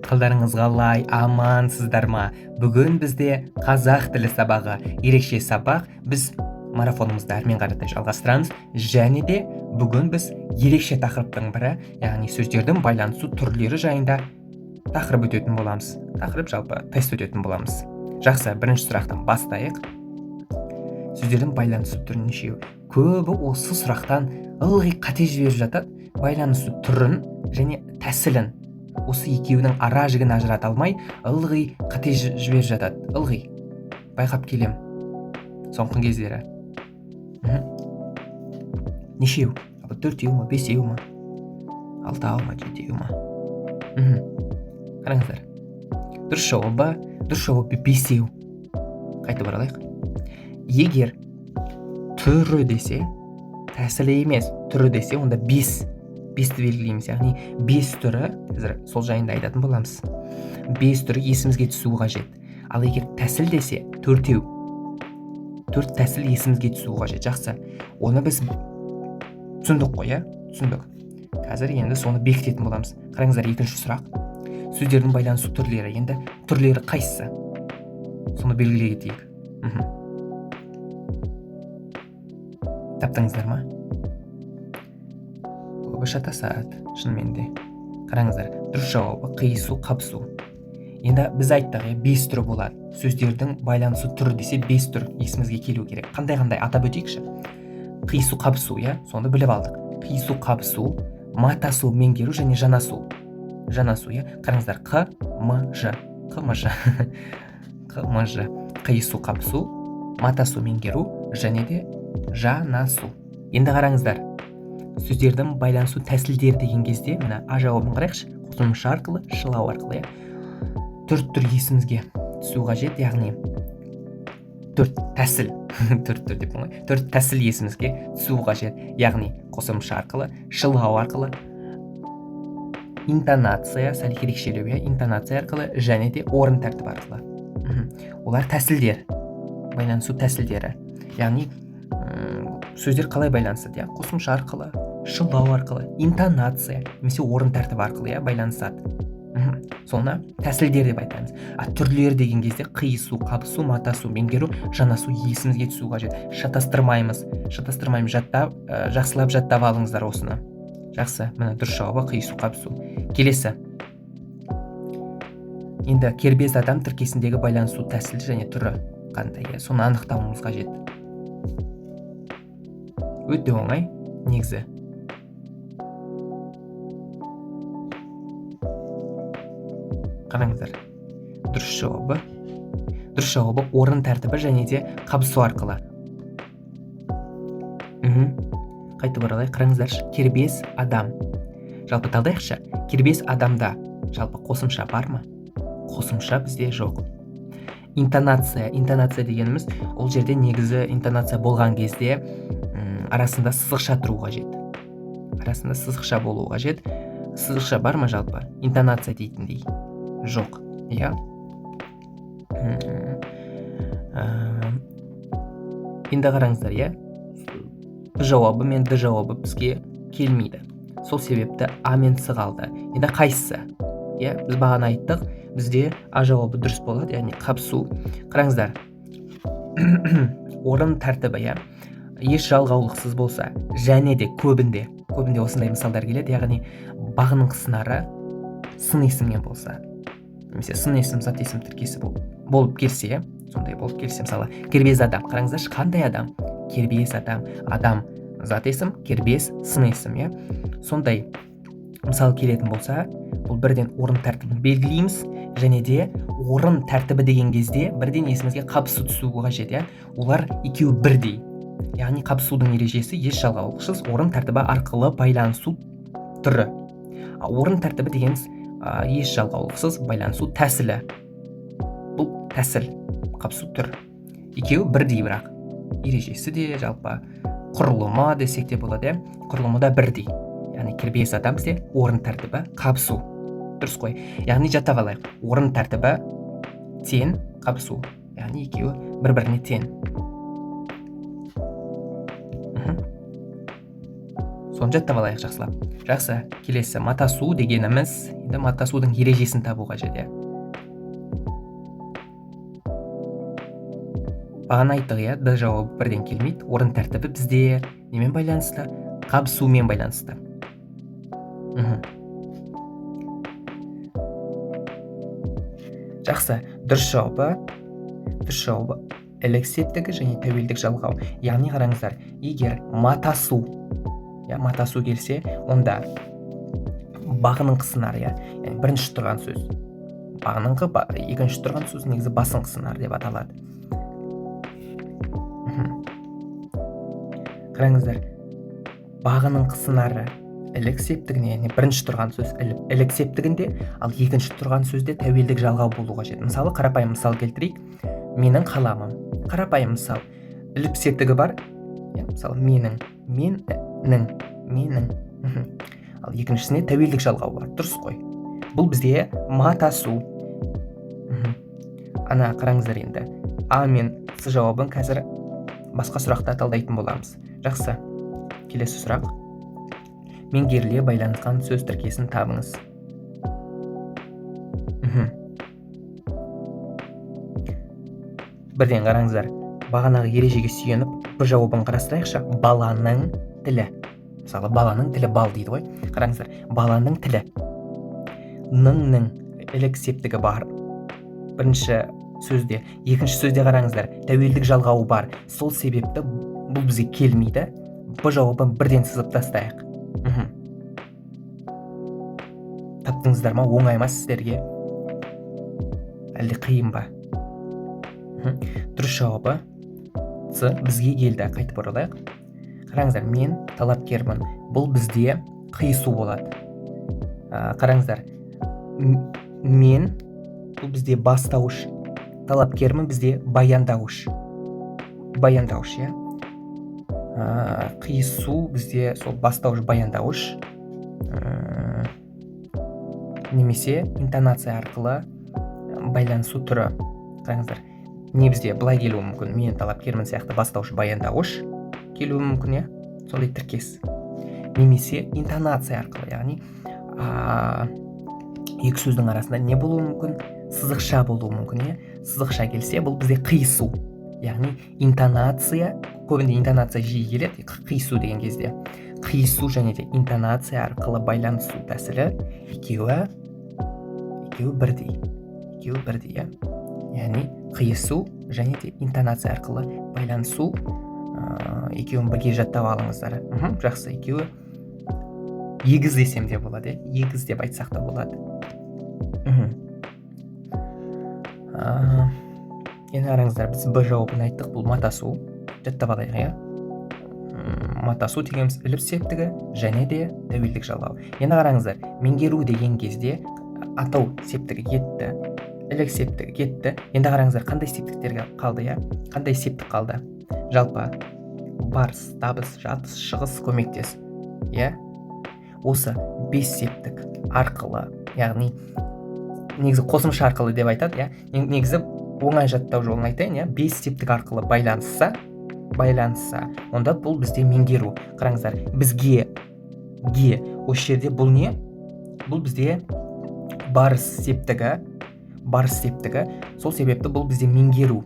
Қалдарыңыз қалай, амансыздар ма? Бүгін бізде қазақ тілі сабағы, ерекше сабақ. Біз марафонымызды әрмен қаратай жалғастырамыз және де бүгін біз ерекше тақырыптың бірі, яғни сөздердің байланысу түрлері жайында тақырып өтетін боламыз. Тақырып жалпы тест өтетін боламыз. Жақсы, бірінші сұрақтан бастайық. Сөздердің байланысу түрі нешеу? Көбі осы сұрақтан ылғи қате жіберіп жатады. Байланысу түрін және тәсілін, осы екеуінің ара жігін ажырата алмай ылғи қате жіберіп жатады. Ылғи байқап келем соңғы кездері. Нешеу? Төртеу ма, бесеу ма, алтау ма, жетеу ма? Қараңыздар, дұрыс жауабы бесеу. Қайтып оралайық. Егер түрі десе, тәсілі емес, түрі десе, онда бесті белгілейміз, яғни 5 түрі. Қазір сол жайында айтатын боламыз. 5 түрі есімізге түсуі қажет. Ал егер тәсіл десе, төртеу, төрт тәсіл есімізге түсуі қажет. Жақсы, оны біз түсіндік қой, иә, түсіндік. Қазір енді соны бекітетін боламыз. Қараңыздар, екінші сұрақ: сөздердің байланысу түрлері. Енді түрлері қайсысы, соны белгілей кетейік. Таптыңыздар ма? Көбі шатасады шынымен де. Қараңыздар, дұрыс жауабы қиысу, қабысу. Енді біз айттық, иә, 5 түрі болады. Сөздердің байланысу түрі десе, 5 түр есімізге келу керек. Қандай қандай, атап өтейікші. Қиысу, қабысу, иә, соны біліп алдық. Қиысу, қабысу, матасу, меңгеру және жанасу. Жанасу, иә. Қараңыздар, қ, м, ж, қ, м, ж, қ, м, ж. Қиысу, қабысу, матасу, меңгеру және де жанасу. Енді қараңыздар, сөздердің байланысу тәсілдері деген кезде мына А жауабын қарайықшы. Қосымша арқылы, шылау арқылы, иә. Төрт түр есімізге түсу қажет, яғни төрт тәсіл, төрт түр деппін ғой, төрт тәсіл есімізге түсу қажет, яғни қосымша арқылы, шылау арқылы, интонация, сәл ерекшелеу, иә, интонация арқылы және де орын тәртібі арқылы. Олар тәсілдер, байланысу тәсілдері, яғни сөздер қалай байланысады, иә, қосымша арқылы, шылау арқылы, интонация немесе орын тәртібі арқылы, иә, байланысады. Соны тәсілдер деп айтамыз. А түрлері деген кезде қиысу, қабысу, матасу, меңгеру, жанасу есімізге түсу қажет. Шатастырмаймыз, шатастырмаймыз, жаттап, жақсылап жаттап алыңыздар осыны. Жақсы, міне, дұрыс жауабы қиысу, қабысу. Келесі. Енді кербез адам тіркесіндегі байланысу тәсілі және түрі қандай, иә, соны анықтауымыз қажет. Өте оңай негізі. Қараңыздар, дұрыс жауабы орын тәртібі және де қабысу арқылы. Қайтып оралайық. Қараңыздаршы, кербез адам. Жалпы талдайықшы. Кербез адамда жалпы қосымша бар ма? Қосымша бізде жоқ. Интонация, интонация дегеніміз, ол жерде негізі интонация болған кезде арасында сызықша тұру қажет. Арасында сызықша болу қажет. Сызықша бар ма жалпы? Интонация дейтіндей. Жоқ, иә. Енді қараңыздар, иә, Б жауабы мен Д жауабы бізге келмейді. Сол себепті А мен С қалды. Енді қайсысы? Иә, біз бағана айттық, бізде А жауабы дұрыс болады, яғни қабысу. Қараңыздар, орын тәртібі, иә, еш жалғаулықсыз болса және де көбінде осындай мысалдар келеді, яғни бағыныңқы сыңары сын есімнен болса, немесе сын есім, зат есім тіркесі болып келсе, сондай болып келсе, мысалы, кербез адам. Қараңыздаршы, қандай адам? Кербез адам. Адам зат есім, кербез сын есім, иә. Сондай мысал келетін болса, бұл бірден орын тәртібін белгілейміз және де орын тәртібі деген кезде бірден есімізге қабысу түсуі қажет, иә. Олар екеуі бірдей, яғни қабысудың ережесі еш жалғаулықсыз орын тәртібі арқылы байланысу түрі. А орын тәртібі дегеніміз еш жалғаулықсыз байланысу тәсілі. Бұл тәсіл, қабысу түр. Екеуі бірдей, бірақ ережесі де, жалпы құрылымы десек те болады, иә, құрылымы да бірдей. Яғни кербез адам бізде орын тәртібі қабысу. Дұрыс қой. Яғни жаттап алайық. Орын тәртібі тең қабысу. Яғни екеуі бір-біріне тең. Соны жаттап алайық жақсылап. Жақсы, келесі матасу дегеніміз, енді матасудың ережесін табу қажет, иә. Бағана айттық, иә, Д жауабы бірден келмейді. Орын тәртібі бізде немен байланысты? Қабысумен байланысты. Жақсы, дұрыс жауабы ілік септігі және тәуелдік жалғау. Яғни қараңыздар, егер матасу, иә, матасу келсе, онда бағыныңқы сыңар, иә, яғни бірінші тұрған сөз бағыныңқы, екінші тұрған сөз негізі басыңқы сыңар деп аталады. Қараңыздар, бағыныңқы сыңары ілік септігіне, яғни бірінші тұрған сөз ілік септігінде, ал екінші тұрған сөзде тәуелдік жалғау болу қажет. Мысалы, қарапайым мысал келтірейік. Менің қаламым. Қарапайым мысал. Ілік септігі бар. Иә, мысалы, менің, менің, менің. Ал екіншісіне тәуелдік жалғау бар. Дұрыс қой. Бұл бізде матасу. Ана қараңыздар енді. А мен С жауабын қазір басқа сұрақта талдайтын боламыз. Жақсы. Келесі сұрақ. Меңгеріле байланысқан сөз тіркесін табыңыз. Бірден қараңыздар, бағанағы ережеге сүйеніп, бір жауабын қарастырайықшы. Баланың тілі. Мысалы, баланың тілі бал дейді ғой. Қараңыздар, баланың тілі. Ныңның ілік септігі бар. Бірінші сөзде, екінші сөзде қараңыздар, тәуелдік жалғауы бар. Сол себепті бұл бізге келмейді. Б жауабын бірден сызып тастайық. Таптыңыздар ма? Оңай ма сіздерге? Әлде қиын ба? Дұрыс жауабы С бізге келді. Қайтып оралайық. Қараңыздар, мен талапкермін. Бұл бізде қиысу болады. Қараңыздар, мен бұл бізде бастауыш, талапкермін бізде баяндауыш. Баяндауыш, иә. Қиысу бізде сол бастауыш, баяндауыш, немесе интонация арқылы байланысу түрі. Қараңыздар, не бізде былай келуі мүмкін, мен талапкермін сияқты бастауыш, баяндауыш келуі мүмкін, иә, сондай тіркес. Немесе интонация арқылы, яғни екі сөздің арасында не болуы мүмкін? Сызықша болуы мүмкін, иә. Сызықша келсе, бұл бізде қиысу, яғни интонация, көбінде интонация жиі келеді қиысу деген кезде. Қиысу және де интонация арқылы байланысу тәсілі екеуі бірдей, екеуі бірдей, иә. Яғни қиысу және де интонация арқылы байланысу, екеуін бірге жаттап алыңыздар. Жақсы, екеуі егіз десем де болады, иә, егіз деп айтсақ та болады. Енді қараңыздар, біз Б жауабын айттық, бұл матасу. Жаттап алайық, иә. Матасу дегеніміз іліп септігі және де тәуелдік жалғау. Енді қараңыздар, меңгеру деген кезде атау септігі кетті, ілік септігі кетті. Енді қараңыздар, қандай септіктерге қалды, иә? Қандай септік қалды? Жалпы барыс, табыс, жатыс, шығыс, көмектес, иә? Осы 5 септік арқылы, яғни негізі қосымша арқылы деп айтады, иә? Негізі оңай жаттау жолын айтайын, иә? 5 септік арқылы байланысса, онда бұл бізде меңгеру. Қараңыздар, бізге, ге, осы жерде бұл не? Бұл бізде барыс септігі, барыс септігі. Сол себепті бұл бізде меңгеру.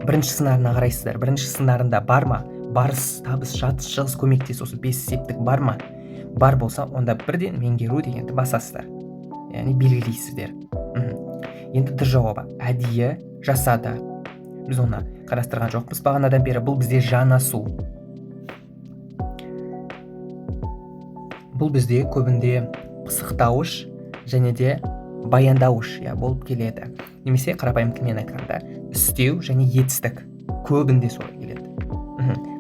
Бірінші сыңарына қарайсыздар. Бірінші сыңарында бар ма? Барыс, табыс, жатыс, шығыс, көмектес, осы 5 септік бар ма? Бар болса, онда бірден меңгеру дегенді басасыздар. Яғни белгілейсіздер. Енді Д жауабы әдейі жасады. Біз оны қарастырған жоқпыз бағанадан бері. Бұл бізде жанасу. Бұл бізде көбінде пысықтауыш және де баяндауыш, иә, болып келеді. Немесе қарапайым тілмен айтқанда, үстеу және етістік көбінде солай келеді.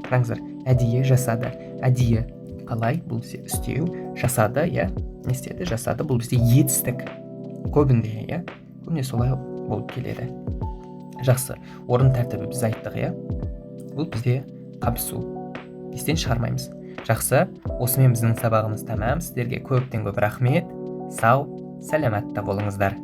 Қараңыздар, әдейі жасады. Әдейі қалай? Бұл бізде үстеу, жасады, иә, не істеді? Жасады. Бұл бізде етістік көбінде, иә, көбіне солай болып келеді. Жақсы, орын тәртібі біз айттық, иә. Бұл бізде қабысу. Естен шығармаймыз. Жақсы, осымен біздің сабағымыз тәмам. Сіздерге көптен көп рахмет. Сау, сәлематта болыңыздар.